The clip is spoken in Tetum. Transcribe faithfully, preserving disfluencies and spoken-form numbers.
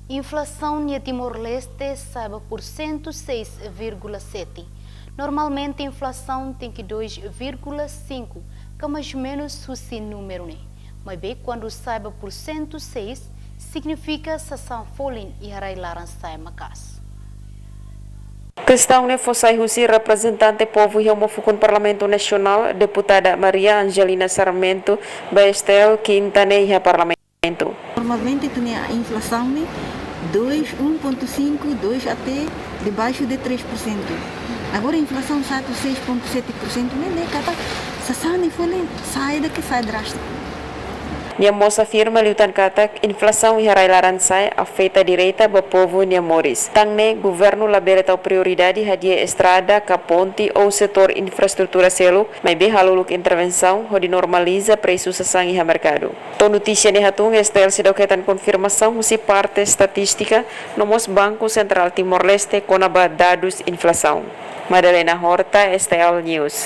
Inflasaun iha Timor-Leste sa'e ba pursentu seis vírgula sete. Normalmente inflasaun tenke dois vírgula cinco, ka mais ou menos husi númeru ne'e. Maibé kuandu sa'e ba pursentu seis, signifika sasán folin iha rai-laran sa'e maka'as. Kestaun ne'e fó sai husi reprezentante povu iha uma fukun Parlamentu Nasionál, Deputada Maria Angelina Sarmento, ba STL, Kinta ne'e iha Parlamentu. Normalmente ita-nia inflasaun ne'e dois, um ponto cinco, dois até debaixo de três por cento. Agora inflasaun sa'e seis ponto sete por cento ne'e, ne'e katak sasán ne'e folin sa'e dake, sa'e drástiku. Nia mós afirma liután katak inflasaun iha rai-laran sa'e afeta direta ba povu nia moris. Tan ne'e, governu labele tau prioridade hadi'a estrada ka ponte ou setór infraestrutura seluk, maibé halo uluk intervensaun hodi normaliza presu sasán iha merkadu. To'o notísia ne'e hatún, STL seidauk hetan konfirmasaun husi parte estatístika no mós Banku Sentrál Timor-Leste kona-ba dadus inflasaun. Madalena Horta, STL News.